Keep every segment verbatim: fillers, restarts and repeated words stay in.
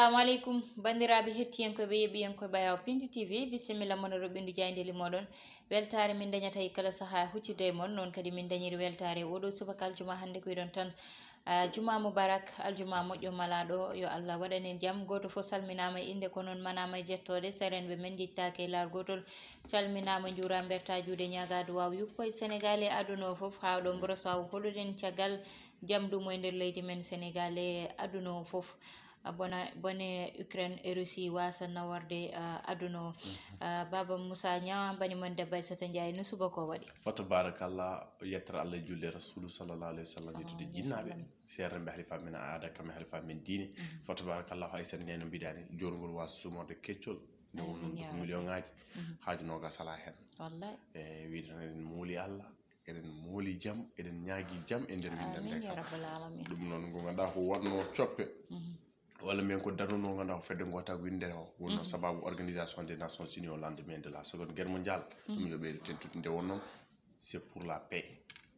Assalamu aleykum, banndiraaɓe hettiyankooɓe, yeɓiyankooɓe Bayaw Pindi T V, bisimilla mon e roɓɓindu jaayndeeli mooɗon. Weltaare min dañata e kala sahaa huccitde e mon, noon kadi min dañiri weltaare e oɗo subaka aljuma hannde ko iɗon tan. Ah, juma mubarak, aljuma moƴƴo malaaɗo, yo Allah waɗan en jam. Gooto fof salminaama e innde, ko noon manaama e jettoode, serenɓe men njettaaki e laawol gootol. Calminaama, njuuraama, mbertaa juuɗe, ñaagaa duwaaw yuppo e Senegaal e aduna o fof, haa ɗo mboro so aw holuɗen caggal jam dumo e nder leydi men Senegaal e aduna o fof. Ah, bona, bone Ukraine e Russie waasa nawarde, ah, aduna o. Mhm. Ah, Baba Moussa Niang, bani mon debbo Aissata Ndiaye, no subaka o waɗi? Fa tabarakallah, yettere Allah e julde Rasulu sallallahu alayhi wa sallam, Sallallahu yettude alayhi wa jinnaaɓe, sallam. Seeremɓe halifa men aada, kamɓe halifa men diine. Mhm. Fa tabarakallah, Aissata Ndiaye no mbiɗani, joorngol waasa sumorde keccol, nde Amin, wonno ya Rabbi. Million aaji, Mhm. haaju noogas alaa heen. Wallahi. E wiide tan eɗen mooli Allah, eɗen mooli jam, eɗen ñaagi jam e nder winnde Amin, nde ya kam. Rabbal alamin. Ɗum noon ko ngannduɗaa ko waɗno coppe. Mhm. Walla mbiyen ko darnuno ngannduɗaa ko fedde gootaango winnde o. Wonno Mhm. sababu Organisation des Nations Unies au lendemain de la Seconde Guerre mondiale. Ɗum Mhm. yo ɓeydo tentude nde wonno c'est pour la paix.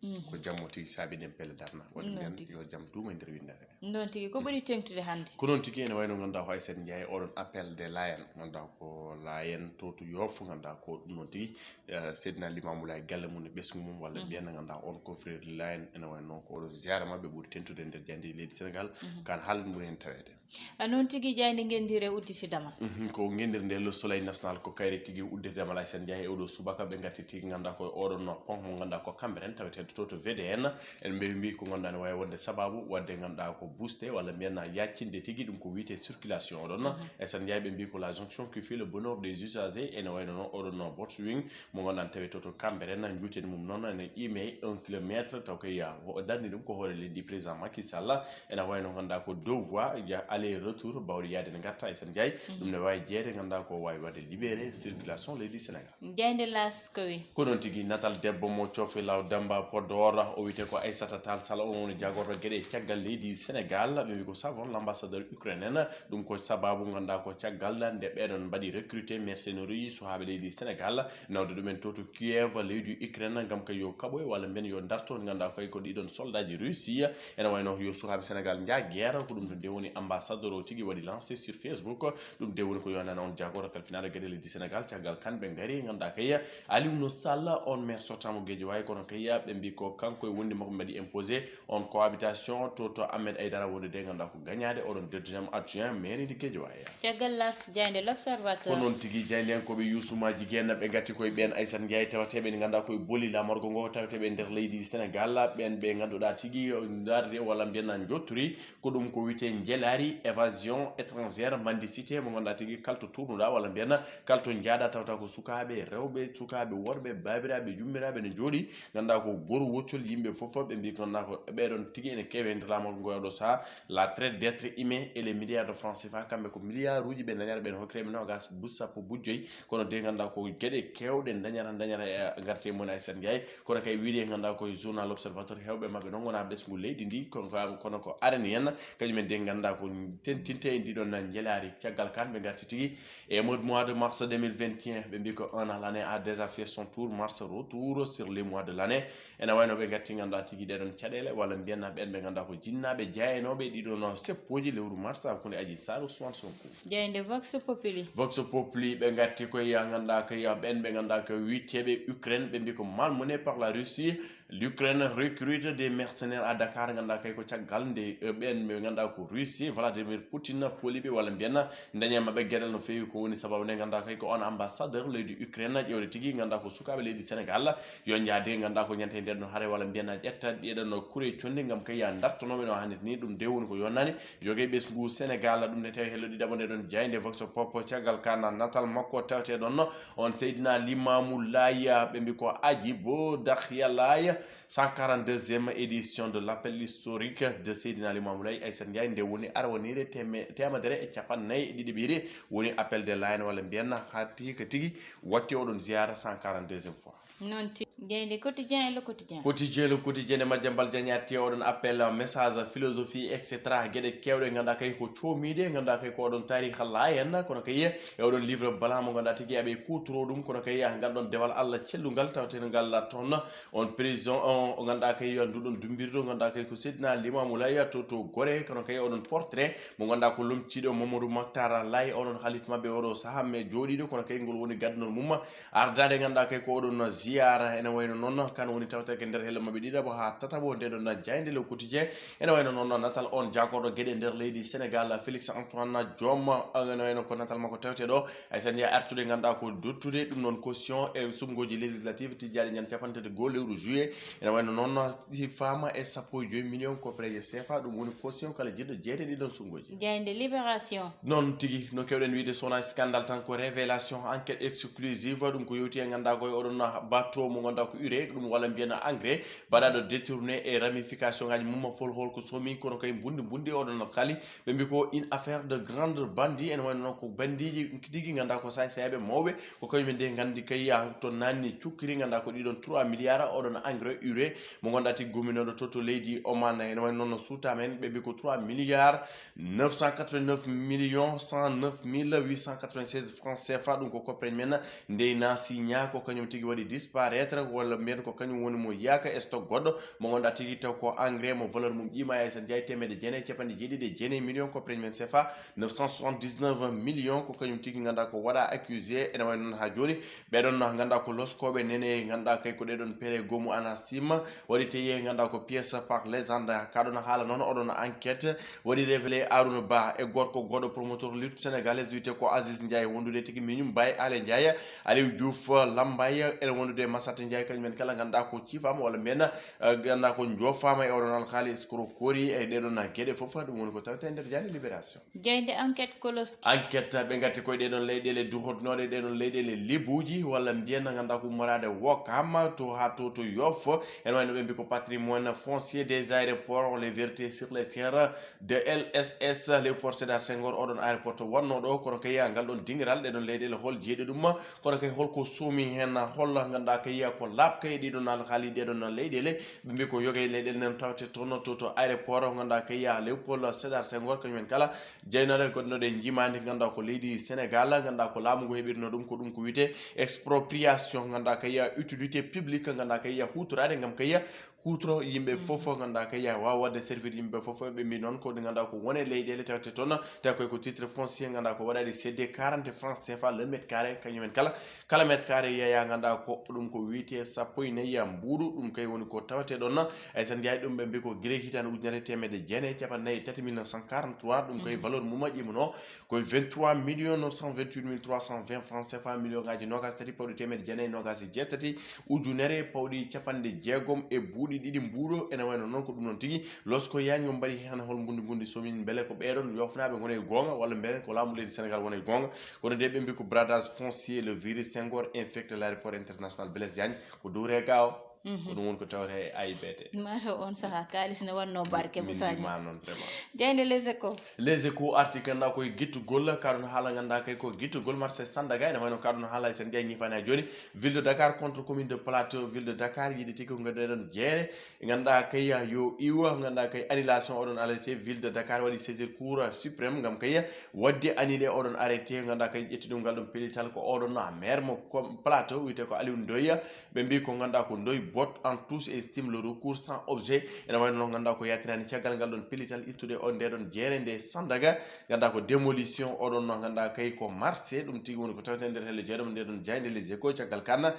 Mhm. Ko jam o tigi saabi ɗen pelle darna. Waɗi Noon mbiyen tigi. yo jam duuma e nder winnde nde. Noon tigi, ko ɓuri teŋtude hannde? Ko noon tigi, ene wayno ngannduɗaa ko Aissata Ndiaye oɗon appel des Layènes, ngannduɗaa ko Layène to to Yoff, ngannduɗaa ko ɗum noon tigi, eh, Seydina Limamou Laye galle mum e ɓesngu mum, walla Mhm. mbiyen ngannduɗaa on confrère Layène, ene wayno noon ko oɗon ziyara maɓɓe ɓuri tentude e nder jandi leydi Sénégal, Mhm. kan haalde ɓuri heen taweede. Ah, noon tigi, jaaynde ngenndiire udditi damal. Mhm, ko ngenndiire nde Le Soleil National, ko kayre tigi udditi damal Aissata Ndiaye e oɗo subaka, ɓe ngarti tigi ngannduɗaa ko oɗon no pont mo ngannduɗaa ko Cambérène, taweteeɗo to to V D N, en mbi, mbi ko ngannduɗaa ne waawi wonde sababu waɗde ngannduɗaa ko booster walla mbiyen yaccinde tigi ɗum ko wiyetee circulation oɗon. Mhm. Aissata Ndiaye ɓe mbi ko la jonction qui fait le bonheur des usagers, ene wayno noon oɗon no Botswing mo ngannduɗaa ne tawetee to Cambérène, njuuteendi mum noon ene qiimee un kilomètre, taw kay, ah, o darni ɗum ko hoore leydi président Macky Sall, ene wayno ngannduɗaa ko deux voies, ya aller retour, bawɗe yaade ne ngarta Aissata Ndiaye, Mhm. ɗum ne waawi jeeyde ngannduɗaa ko waawi waɗde libéré circulation leydi Sénégal. Jaaynde L'As ko wi? Ko noon tigi, natal debbo mo Cofelaw Damba Podor, o wiyetee ko Aissata Tall Sall, on woni jagorɗo geɗe caggal leydi Sénégal, ɓe mbi ko savon l'ambassadeur Ukraine en, ɗum ko sababu ngannduɗaa ko caggal nde ɓeɗon mbaɗi recruter mercenaires uji suhaaɓe leydi Sénégal, nawde ɗumen to to Kiev, leydi Ukraine, ngam kay yo kaɓoy walla mbiyen yo darto, ngannduɗaa kay ko ɗiɗon soldaaji Russie, ene wayno yo suhaaɓe Sénégal njaa guerre, ko ɗum to nde woni ambassadeur o tigi waɗi lancé sur Facebook, ɗum de woni ko yonani on jagorɗo kalfinaɗo geɗe leydi Sénégal, caggal kan ɓe ngari, ngannduɗaa kay Aliou no Sall, on maire sottamo Guédiawaye, kono kay ɓe mbi ko kanko e wondi makko mbaɗi imposé on cohabitation to, to Ahmed Aïdara wonde de ngannduɗaa ko gagnade oɗon deuxième adjoint mairie de Guédiawaye. Caggal L'As, jaaynde L'Observateur. Ko noon tigi, jaayndiyankooɓe Youssouma Jigéen ɓe ngatti koye ɓeen Aissata Ndiaye tawateeɓe nde ngannduɗaa koye booli lamorgo ngo tawateeɓe nder leydi Sénégal, ɓeen ɓe ngannduɗaa tigi darde walla mbiyen na jotturi ko ɗum ko wiyetee njelaari évasion étrangère mendicité mo ngannduɗaa tigi kalto tournuɗaa walla mbiyen kalto njaaɗa tawata ko sukaaɓe rewɓe, sukaaɓe worɓe, baabiraaɓe, yummiraaɓe ne njooɗi, ngannduɗaa ko goro woccol yimɓe fof ɓe mbi ngannduɗaa ko ɓeɗon tigi ene keewe nder lamorgo ngo e oɗo saha, la traite d'être humain et les milliards de francs C F A, kamɓe ko milliard uji ɓe dañata ɓen hokkira ɓe nogas bucci sappo bucci joyyi, kono de ngannduɗaa ko geɗe kewɗe dañata, dañata e ngarte mum Aissata Ndiaye, kono kay wiide ngannduɗaa ko e journal L'Observateur hewɓe maɓɓe noon wona ɓesngu leydi ndi, kono ko, kono ko arani en, kañum en de ngannduɗaa ko tentinte e ndiɗon njelaari, caggal kan ɓe ngarti tigi e mois, mois de mars deux mille vingt et un, ɓe mbi ko un an l'année a déjà fait son tour, mars retour sur les mois de l'année. Ene wayno ɓe ngatti ngannduɗaa tigi ɗeɗon caɗeele walla mbiyanna ɓen ɓe ngannduɗaa ko jinnaaɓe jaayanooɓe ɗiɗon seppooji lewru mars hakkunde Adji Sarr Ousmane Sonko. Jaaynde Vox Populi. Vox Populi ɓe ngatti koye ya ngannduɗaa ko ya ɓen ɓe ngannduɗaa ko wiyteeɓe Ukraine, ɓe mbi ko malmené par la Russie. L'Ukraine recrute des mercenaires à Dakar, ngannduɗaa kay ko caggal nde, eh, ɓen ɓe ngannduɗaa ko Russie, Vladimir Poutine fooliɓe walla mbiyanna daña maɓɓe geɗal no feewi. Ko woni sababu nde ngannduɗaa kay ko on ambassadeur leydi Ukraine ƴewde tigi ngannduɗaa ko sukaaɓe leydi Sénégal yo njaade ngannduɗaa ko ñande nden no hare walla mbiyanna ƴetta ɗeɗon no kure conndi ngam kay ya dartonoɓe no hannirta ni. Ɗum de woni ko yonnani yoge ɓesngu Sénégal. Ɗum ne tawi hello ɗiɗaɓo nde ɗon jaaynde Vox Pop, caggal kana natal makko tawte ɗon on Seydina Limamou Laye, ɓe mbi ko Aji Bo Dakhya Laye, cent quarante-deuxième édition de l'appel historique de Seydina Limamou Laye Aissata Ndiaye, nde woni arwanire teme-, temedere e capannayyi e ɗiɗi ɓiire, woni appel de Layène walla mbiyanna hatti ka tigi watti oɗon ziyara cent quarante-deuxième fois. Noon tigi. Jeyde quotidien et le quotidien. Quotidien, le quotidien e majjambal jañaati oɗon appel, message, philosophie, et cetera. Geɗe kewɗe ganduɗa kay ko comiɗe, ganduɗa kay ko oɗon tariha layen, kono kay e oɗon livre bala mo ganduɗa tigi aɓe kutoro ɗum, kono kay ngal ɗon dewal Allah cellungal tawte ngal toon on prison on o ganduɗa kay nduɗon dumbirɗo ganduɗa kay ko Seydina Limamou Laye to to Gore, kono kay oɗon portrait mo ganduɗa ko lomtiɗo Mamadou Mactar Laye, oɗon halif mabɓe oɗo saaha me jooɗiɗo, kono kay ngol woni gaddunol mum ardade ganduɗa kay ko oɗon ziyara. Ene wayno noon kan woni tawteke nder helle mabɓe ɗiɗaɓo ha tataɓo nde ɗon jaynde le quotidien. Ene wayno noon natal on jagorɗo gueɗe nder leydi Sénégal, Félix Antoine Diome, ene wayno ko natal makko tawte ɗo. Ay sen jeeya artude ganduɗa ko dottude ɗum noon caution e sumgoji législative tijjaɗi ñande capanɗe tati goo lewru juillet. Ene wayno noon si fama e sappo e joyi million koppereje C F A, ɗum woni caution kala jiɗɗo jeeyde ɗiɗon sumgoji. Jaynde Libération. Noon tigi, no kewɗen wiide sona scandale tan ko révélation, enquête exclusive, ɗum ko yewti e ganduɗa koye oɗon bateau mo ganduɗa ko urée ɗum walla mbiyen engrais baɗaɗo détourné e ramification ngaji mum, fol hol ko somi kono kay mbundi mbundi oɗon kali. Ɓe mbi ko une affaire de grande bandit, ene wayno noon ko bandiji tigi ganduɗa ko say sayaɓe mawɓe, ko kañum en de gandi kay ya to nanni cukkiri ganduɗa ko ɗiɗon trois milliards oɗon engrais urée mo ganduɗa tigi gominoɗo to to leydi Oman. Ene wayno noon no suutama en ɓe mbi ko trois milliards neuf cent quatre-vingt-neuf millions cent neuf mille huit cent quatre-vingt-seize francs C F A, ɗum ko koppereñ men ndey na signa ko kañum tigi waɗi disparaître walla mbiyen ko kañum woni mo yaaka e stock goɗɗo mo ganduɗa tigi taw ko engrais mo valeur mum ƴima e sen jaay temedde jeenayi capanɗe jeeɗiɗi e jeenayi million koppereñ men C F A neuf cent soixante-dix-neuf millions, ko kañum tigi ganduɗa ko waɗa accusé. Ene wayno noon ha joni ɓeɗon ganduɗa ko loskoɓe nene ganduɗa kay ko ɗeɗon pere goomu ANACIM waɗi teye ganduɗa ko pièce par légende. Kaɗon haala noon oɗon enquête waɗi révélé Arouna Ba e gorko goɗɗo promoteur lutte sénégalaise wiyete ko Aziz Ndiaye wondude tigi miñum Baye Ale Ndiaye, Aliou Diouf Lambaye ene wondude Massata Ndiaye, kañum en kala ganduɗa ko ciifama walla mbiyen ganduɗa ko joofama e oɗon alhaali escroquerie e ɗeɗon gueɗe foof. Ɗum woni ko tawte e nder jaane Libération. Jeyde enquête koloski. Enquête ɓe gatti koye ɗeɗon leyɗele duhotnoɗe ɗeɗon leyɗele lebuji walla mbiyen ganduɗa ko ummorade Wokam to ha to to Yoff. Ene wayno ɓe mbi ko patrimoine foncier des aéroports, les vérités sur les terres de L S S Léopold Sédar Senghor, oɗon aéroport wonno ɗo, kono kay ngal ɗon dingiral ɗeɗon leyɗele hol jeeɗi ɗum, kono kay holko soomi hen, hol ganduɗa kay ko laaɓ kay ɗiɗon alhaali ɗeɗon leyɗele. Ɓe mbi ko yoga e leyɗele nen tawte toon to to aéroport ganduɗa kay Léopold Sédar Senghor, kañum en kala jeynoɗe goɗɗinoɗe jimandi ganduɗa ko leydi Sénégal, ganduɗa ko laamu ngu heɓirno ɗum ko ɗum ko wiyete expropriation, ganduɗa kay utilité publique, ganduɗa kay hutorade gam kay hutoro yimɓe fof, ganduɗa kay wawa wadde servir yimɓe fof. Ɓe mbi noon ko ɗi ganduɗa ko wone leyɗele tawte toon tawi koye ko titre foncier ganduɗa ko waɗaɗi cédé quarante francs C F A le mètre carré, kañum en kala kala mètre carré yeeya ganduɗa ko ɗum ko wiyete sappo e nayyi mbuuɗu. Ɗum kay woni ko tawete ɗon. Ay sen jeeyi ɗum ɓe mbi ko guila hitande ujunere temedde jeenayi capanɗe nayyi e tati mille neuf cent quarante-trois, ɗum kay valeur mum ƴimano koye vingt-trois millions neuf cent vingt-huit mille trois cent vingt francs C F A, million ngaji nogas tati pawɗi temedde jeenayi nogas e jeetati ujunere pawɗi capanɗe jeegom e buuɗi ɗiɗi mbuuɗo. Ene wayno noon ko ɗum noon tigi losko yañi mo mbaɗi hen hol mbundi mbundi somin beele ko ɓeɗon yofnaɓe gona e gonga walla mbiyen ko laamu leydi Sénégal wona e gonga. Kono nde ɓe mbi ko bradage foncier, le virus Senghor infecte l'aéroport international Blaise Diagne, ko duure ga o. Ko ɗum woni ko tawata e A I B T. Mataw on saha kalis ne wanno barke. Min Musaji ma noon vraiment. Jeyde Les Échos. Les Échos arti ganduɗa koye gittugol, kaɗon haala ganduɗa kay ko gittugol marché Sandaga, ene wayno kaɗon haala sen jeeyi ñifani ha joni. Ville de Dakar contre commune de Plateau, ville de Dakar yiɗi tigi ko ganduɗa ɗon jeere. Ganduɗa kay yo iwa, ganduɗa kay annulation oɗon arrêté, ville de Dakar waɗi saisir cour suprême gam kay wadde annulé oɗon arrêté, ganduɗa kay ƴetti ɗum ngal ɗum pellital ko oɗon maire mo Plateau wiyete ko Aliou Ndoye. Ɓe mbi ko ganduɗa ko Ndoye botte en touche et estime le recours sans objet. Ene wayno noon ganduɗa ko yatirani caggal ngal ɗon pellital ittude on nde ɗon jeere nde Sandaga, ganduɗa ko démolition oɗon no ganduɗa kay ko marché, ɗum tigi woni ko tawte nder helle jeeɗom nde ɗon jayde Les Échos. Caggal kan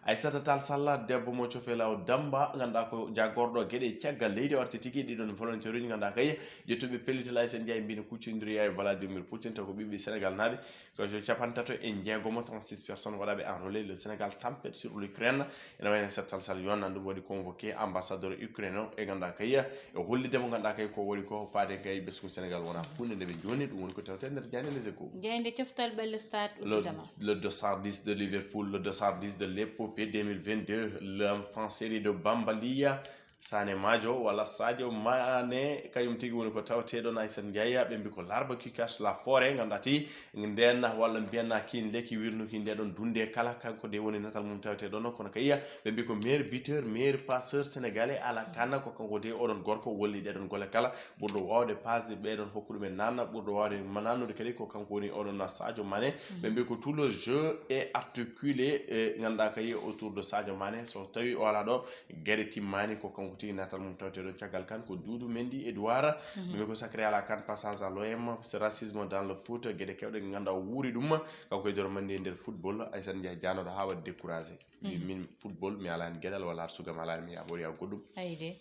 Aissata Tall Sall debbo mo Cofela o Damba, ganduɗa ko jagorɗo gueɗe caggal leydi, o arti tigi ɗiɗon volontaire uji ganduɗa kay ƴettuɓe pellital Aissata Ndiaye mbino kuccidiri e Vladimir Poutine taw ko ɓiɓɓe Sénégal naaɓe. Ko capantato e jeegomo, trente-six personnes waɗaɓe enrôlé. Le Sénégal tempête sur l'Ukraine. Ene wayno Aissata Tall Sall yonnan ɗum waɗi convoqué ambassadeur Ukraine o e ganduɗa kay e hollidemo ganduɗa kay ko waɗi ko faade kay ɓesngu Sénégal wona hunde nde ɓe joni. Ɗum woni ko tawte nder jayde Les Échos. Jayde coftal ɓelle stade udditama. Le deux cent dix de Liverpool, le deux cent dix de l'épopée deux mille vingt-deux, l'enfant chéri de Bambalia. Sane Majo walla Sadio Mane, kañum tigi woni ko tawateɗon Aysata Ndiaye, ɓe mbi ko larba cucache la forêt, ngam ɗati nden walla mbiyanna kin lekki wirnuki nde ɗon dunde kala, kanko de woni natal mum tawateɗon, kono kayiya ɓe mbi ko meilleur buteur, meilleur passeur sénégalais ala kana, ko kanko de oɗon gorko wolli ɗeɗon gole kala, ɓurɗo wawde passe ɓeɗon hokku ɗumen nanna, ɓurɗo wawde nannude kadi ko kanko woni oɗon Sadio Mane, ɓe mbi ko tout le jeu est articulé, e ganduɗa kayi autour de Sadio Mane, so tawi o ala ɗo, gueɗe timmani, ko kanko tigi natal mum tawte ɗon. Caggal kan ko Doudou Mendy Edouard, ɓe ko sacré à la CAN, passage à l'O M, ce racisme dans le foot, gueɗe kewɗe ganduɗa o wuuri ɗum, kanko e Doro Mendy e nder football, Aysata Ndiaye janoɗo ha waɗi découragé. Wi min football mi alani gueɗal walla ar sugam alani mi yaɓori ya goɗɗum. Ayi de.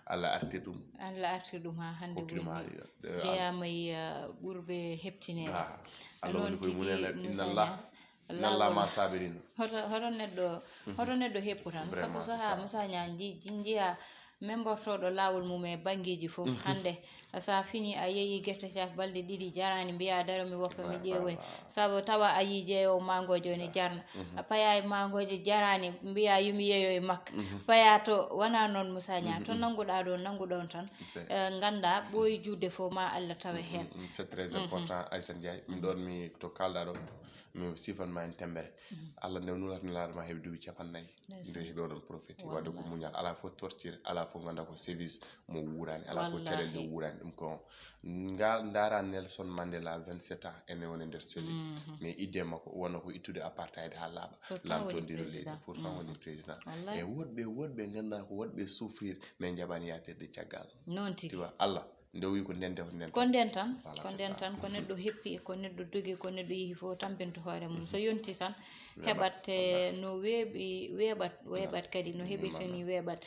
Allah artir ɗum. Allah artir ɗum ha hande woni. Jeeyama e uh, ɓurɓe heptinede. Allah woni koye mum en. Inna Allah ma sabirina. Hoto neɗɗo hoto neɗɗo heppu tan sabu saha Moussa Niang jiya membortoɗo lawol mum e banggueji foof hande sa fini a yeeyi guerte caf balɗe ɗiɗi jarani mbiya daro mi woppa mi ƴeewoy sabu tawa a yi jeeyowo mangojo ne jarna a paya e mangojo jarani mbiya yumi yeeyo e makka paya to wona noon Moussa Niang to nanguɗa ɗo nanguɗon tan ganda ɓooyi juutde fof ma Allah tawe heen. C'est très important Aysata Ndiaye min ɗon mi to kalɗa ɗo mi sifan ma en tembere Allah nde nunata nelaɗo ma heɓi duuɓi capannayyi nde heɓi oɗon profiti wadde ko muñal ala fof torture ala fof ganda ko sévice mo wurani ala fof caɗel ɗe wurani ɗum ko ngal dara Nelson Mandela vingt-sept ans ene woni nder seli mais idée makko wonno ko ittude apartheid ha laaɓa lamtodiro leydi pourtant woni président e woɗɓe woɗɓe ganda ko woɗɓe souffrir mais jaɓani yatirde caggal noon tigi Allah nde o wi ko nden de ko nden ko nden tan ko nden tan ko neɗɗo heppi ko neɗɗo dogi ko neɗɗo yehi fof tampinto hoore mum so yonti tan heɓat e no weeɓi weeɓat weeɓat kadi no heɓirta ni weeɓat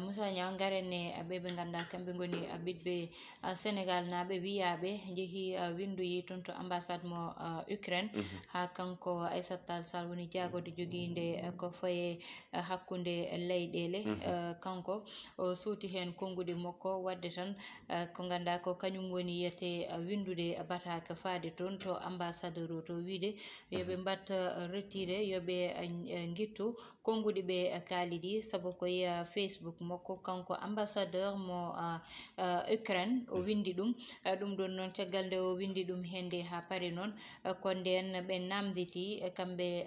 Moussa Niang ngaren e ɓe ɓe ngannduɗaa kamɓe ngoni ɓiɗɓe Sénégal naaɓe wiyaaɓe njehi winndoyi toon to ambassade mo Ukraine haa kanko Aissata Tall Sall woni jaagorɗo jogiinde ko faye hakkunde leyɗeele kanko o suuti heen konnguɗi makko waɗde tan ko ngannduɗaa ko kañum woni yiyetee winndude bataaɗo faade toon to ambassadeur o to wiyde yo ɓe mbaɗ retiré yo ɓe ngittu konnguɗi ɓe kaalidi sabu ko e Facebook makko kanko ambassadeur mo Ukraine o winndi ɗum ɗum ɗoon noon caggal nde o winndi ɗum heen nde haa pari noon ko ndeen ɓe naamnditi kamɓe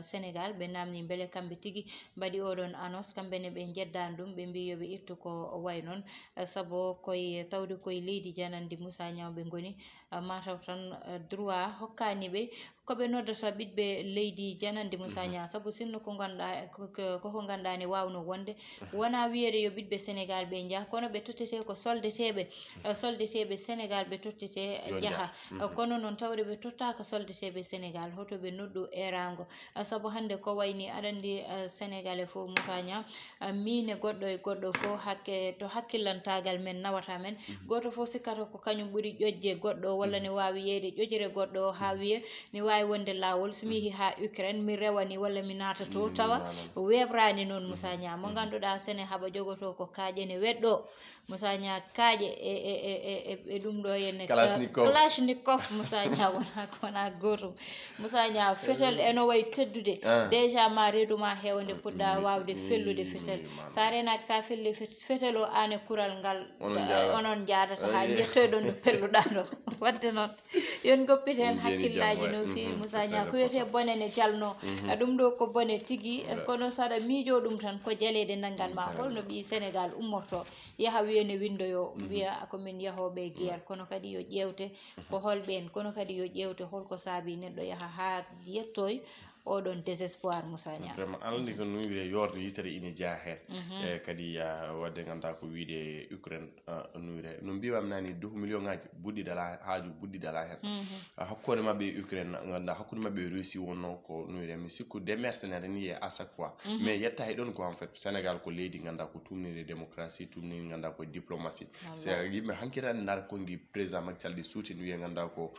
Sénégal ɓe naamni mbele kamɓe tigi mbaɗi oɗon annonce kamɓe ne ɓe njeddaani ɗum ɓe mbi yo ɓe ittu ko wayi noon sabu koye tawde koye leydi janandi Moussa Niang ɓe ngoni mataw tan droit hokkaani ɓe ko ɓe noddata ɓiɗɓe leydi janandi Moussa Niang sabu sinno ko ngannduɗaa koko ngannduɗaa ne waawno wonde wonaa wiyeede yo ɓiɗɓe Sénégal ɓe njah kono ɓe tottetee ko soldeteeɓe soldeteeɓe Sénégal ɓe tottetee njaha kono noon tawde ɓe tottaaka soldeteeɓe Sénégal hoto ɓe noddu eeraango sabu hannde ko wayni aɗa anndi Sénégalais fof Moussa Niang miin e goɗɗo e goɗɗo fof hakke to hakkillantaagal men nawata men gooto fof sikkata ko kañum ɓuri ƴoƴde goɗɗo walla ne waawi yeyde ƴoƴre goɗɗo o haa wiye ne waawi wonde laawol so mi yehi haa Ukraine mi rewani walla mi naata to tawa weeɓraani noon Moussa Niang mo ngannduɗaa sene haɓa jogotoo ko kaaƴe ne weɗɗo Moussa Niang kaaƴe e e e e e ɗum ɗo henne Kalachnikov. Kalachnikov Moussa Niang wona ko wona gootum Moussa Niang fetel eno wayi teddude déjà ma reedu ma heewde puɗɗa waawde fellude fetel so a renaaki so a felli fetel o aan e kural ngal onon njaadata haa njettoyɗon ɗo pelluɗaa ɗo waɗde noon yon ngoppit heen hakkillaaji no feewi Moussa Niang ko wiyetee bone ne jalnoo ɗum ɗo ko bone tigi kono so aɗa miijoo ɗum tan ko jaleeɗe nanngan ma holno ɓii Sénégal ummortoo yaha wiya ne winndoyoo mbiya ko min yahooɓe e guerre kono kadi yo ƴeewte ko holɓeen kono kadi yo ƴeewte holko saabii neɗɗo yaha haa yettoy oɗon désespoir Moussa Niang vraiment alandi ko nuyre yoorde yitere ine jeya heen e kadi wadde ngannduɗaa ko wiyde Ukraine nuyre no mbiwam nani duhu million ngaji buɗɗiɗi ala haaju buɗɗiɗi ala heen hakkunde maɓɓe e Ukraine ngannduɗaa hakkunde maɓɓe e Russie wonno ko nuyre mi sikku des mercenaires ni e à chaque fois mais yetta e ɗon ko en fait Sénégal ko leydi ngannduɗaa ko tumniri démocratie tumniri ngannduɗaa ko diplomatie c'est yimɓe hankirani ndar konngi président Macky Sall ɗi suutini wiye ngannduɗaa ko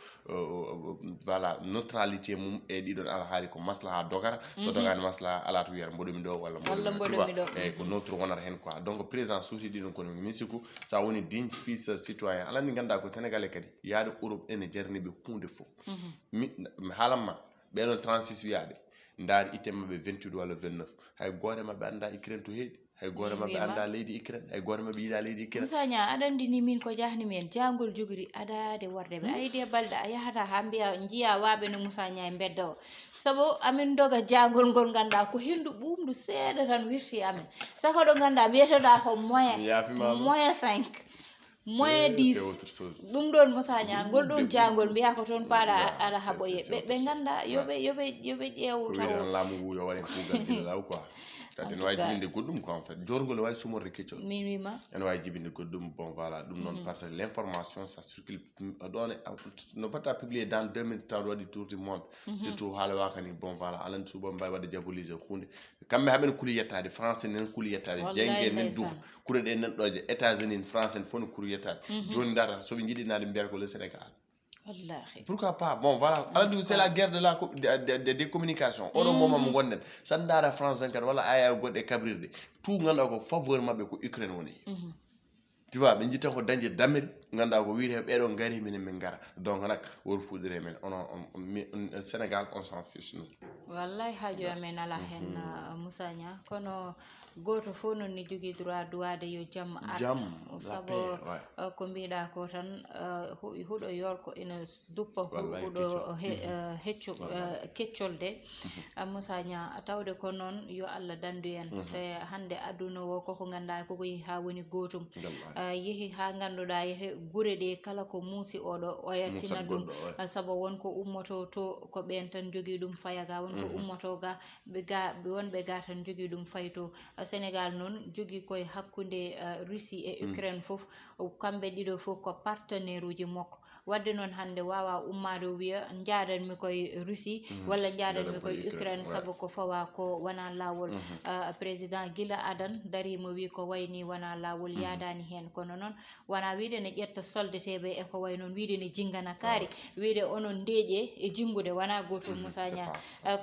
voilà neutralité mum e ɗiɗon alhaali ko maslaha dogata so dogani maslaha ala to wiyata mboɗomi ɗo walla mboɗomi ɗo eyyi ko neutre wonata hen quoi donc président suuti ɗiɗon kono min sikku sa woni digne fils citoyen alani ngannduɗaa ko sénégalais kadi yaade Europe ene jarni ɓe hunde fof mi haalanma ɓeɗon trente-six wiyaɓe ndaar itte maɓɓe vingt-huit walla vingt-neuf hay gooto e maɓɓe annda Ukraine to heeɗi Ay goore maɓɓe annda leydi Ukraine, ay goore maɓɓe yiɗa leydi Ukraine. Musa Ña, aɗa anndi ni min ko jahni mi en, jangol jogiri adaade warde ɓe. Hmm? Aydi e balɗe a yahata haa mbiya, njiya waaɓe no Musa Ña e mbedda o. Sabu amin ndoga jangol ngol ngannda ko henndu ɓuuɓndu seeɗa tan wirti amin. Saka ɗo ngannda mbiyetoɗa ko moyen, moyen cinq. Moyen dix. Ɗum ɗon Musa Ña, ngol ɗon jangol mbiya ko toon paaɗa aɗa haɓoye. Ɓe ɓe ngannda yo ɓe yo ɓe yo ɓe ƴeew taw. Laamu ngu yo waɗen kuugal gila law quoi. Kadi ne wawi jibinde goɗɗum quoi en fait. Jorgol ne wawi sumorde keccol. Min wima. Ene wawi jibinde goɗɗum bon voilà ɗum noon parce que l'information ça circule ɗon no batta publié dans deux minutes taw waɗi tour du monde. Surtout haala waka ni bon voilà alani suuɓa mbawi waɗde diabolisé hunde. Kamɓe haɓen kuli yettaade, France en nen kuli yettaade, jeyge nen dum, kure ɗe nen ɗoje, États-Unis en, France en fof no kuli yettaade. Joni ndata soɓe jiɗi naade mbiyata ko le Sénégal. Wallahi. Pourquoi pas? Bon voilà, ala ndu c'est la guerre de la co- de, de, de, de communication. Oɗo moment mo gonɗen, san ndaara France vingt-quatre walla aya goɗɗe kabrirɗe. Tout ngannduɗaa ko faveur maɓɓe ko Ukraine woni. Tu vois, ɓe njitta ko dañde dammel, ngannduɗaa ko wiyete ɓeɗo ngari minen min ngara. Donc nak wor fuɗɗire men ono Sénégal on s'en fiche nous. Wallay haaju amen ala hen. Musa Ña, kono goto fof noon ne jogui droit duwade yo jam ar jam. Sabo ko mbiɗa ko tan huɗo yorko ina duppa huɗo hecco keccolde. Musa Ña, tawde ko noon yo Allah dandu en. Te hande aduna o koko ganduɗa koko yeehi ha woni gotum. Yeehi ha ganduɗa yete gure ɗe kala ko muusi oɗo oya tina ɗum. Sabo won ko ummoto to ko ɓen tan jogui ɗum faya ga, won ko ummoto ga ɓe ga wonɓe ga tan jogui ɗum fayto. Sénégal noon jogui koye hakkude Russie e Ukraine foof. Kamɓe ɗiɗo fof ko partenaire uji makko. Wadde noon hannde waawaa ummaade o wiya njaadanmi koye Russie walla njaadanmi koye Ukraine, sabu ko fawaa ko wonaa laawol. Président gila adan dariima wii ko wayi nii wonaa laawol, yaadaani heen. Kono noon wonaa wiyde ne ƴetta soldeteeɓe e ko wayi noon, wiyde ne jinngana kaari, wiyde onon ndeeƴe e jinngude wonaa gootum. Musa Ña,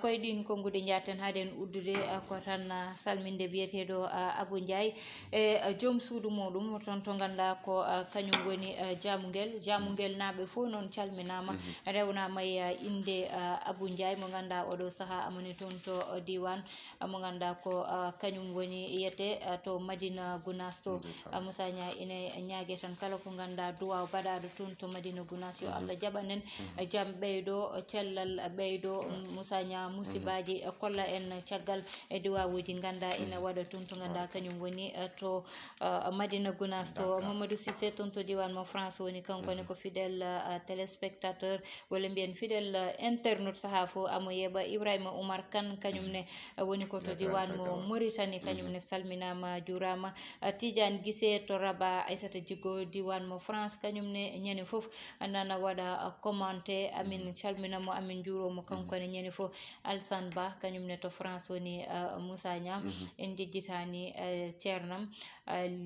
koye ɗiin konnguɗi njaatten haaɗen uddude, ko tan salminde biyeteeɗo Abou Ndiaye e joom suudu muɗum toon to ngannduɗaa ko kañum woni Jamungel. Jamungel naaɓe fof noon calminaama, rewnaama e innde Abou Ndiaye mo ngannduɗaa oɗo sahaa amani toon to diiwaan mo ngannduɗaa ko kañum woni yiyete to Madina Gunaas to. Musa Ña ina ñaage tan kala ko ngannduɗaa duwaaw baɗaaɗo toon to Madina Gunaas yo Allah jaɓan en jam ɓeydo, cellal ɓeydo. Musa Ña, musibaaji kolla en caggal e duwaawuuji ngannduɗaa ina waɗa toon to ngannduɗaa kañum woni to Madina Gunaas to. Mamadou Cissé toon to diiwaan mo France woni, kanko ne ko fidèle téléspectateur walla mbiyen fidèle internaute sahaa fof amo yeeɓa. Ibrahima Oumar Kane kañum ne woni ko to diiwaan mo Mauritanie, kañum ne salminaama, juuraama. Tidiane Guissé to Rabat, Aissata Djigo diiwaan mo France kañum ne ñande fof nana waɗa commenté. Amin calmina mo, amin njuuro mo kanko ne ñande fof. Alsane Ba kañum ne to France woni. Musa Ña, en jejjitaani ceernam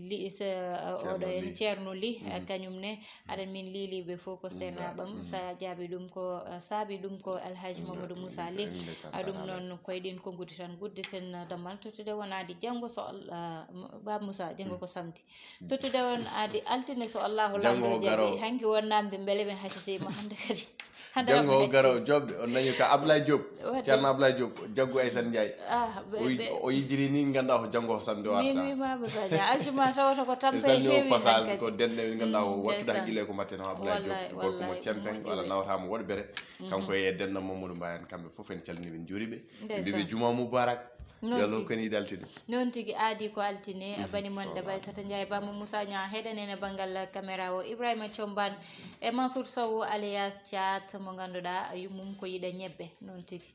li oɗo en ceerno li kañum ne aɗa min liiliɓe fof ko seenaɓam. Sa jaabi ɗum ko saabi ɗum ko Alhaji Mamadou Moussa Ly. Ɗum noon koye ɗin konnguɗi tan gudditen dammal tottude wonade janngo so Allah. Baba Moussa, janngo ko samedi. Tottude wonade altine so Allahu lamɗo jaabi. Hanki won namde beele men hasitima hande kadi. Janngo o garo joɓɓe on nañi ka Ablaye Diop. Ceerno Ablaye Diop jaggu Aysane Ndiaye. O yijiri ni ganduɗa ko janngo o samedi o arta. Min wima Moussa Dia aljuma tawata ko tampere heewi passage ko denɗe ganduɗa o wattude haqqille ko matten o Ablaye Diop gorko mo cempen wala nawata mo woɗɓere. Kanko e denɗo Mamadou Mbaye en kamɓe fof en calmini ɓe juuriɓe. Mbiɓe juma mubarak. Yallo koni daltini. Noon tigi aadi ko altine bani mon ɗe Aysata Ndiaye bammo Moussa Niang heɗanene banngal caméra o Ibrahima Thiombane e Mansour Sow alias Thiat mo ngannduɗaa yummum ko yiɗa ñebbe noon tigi.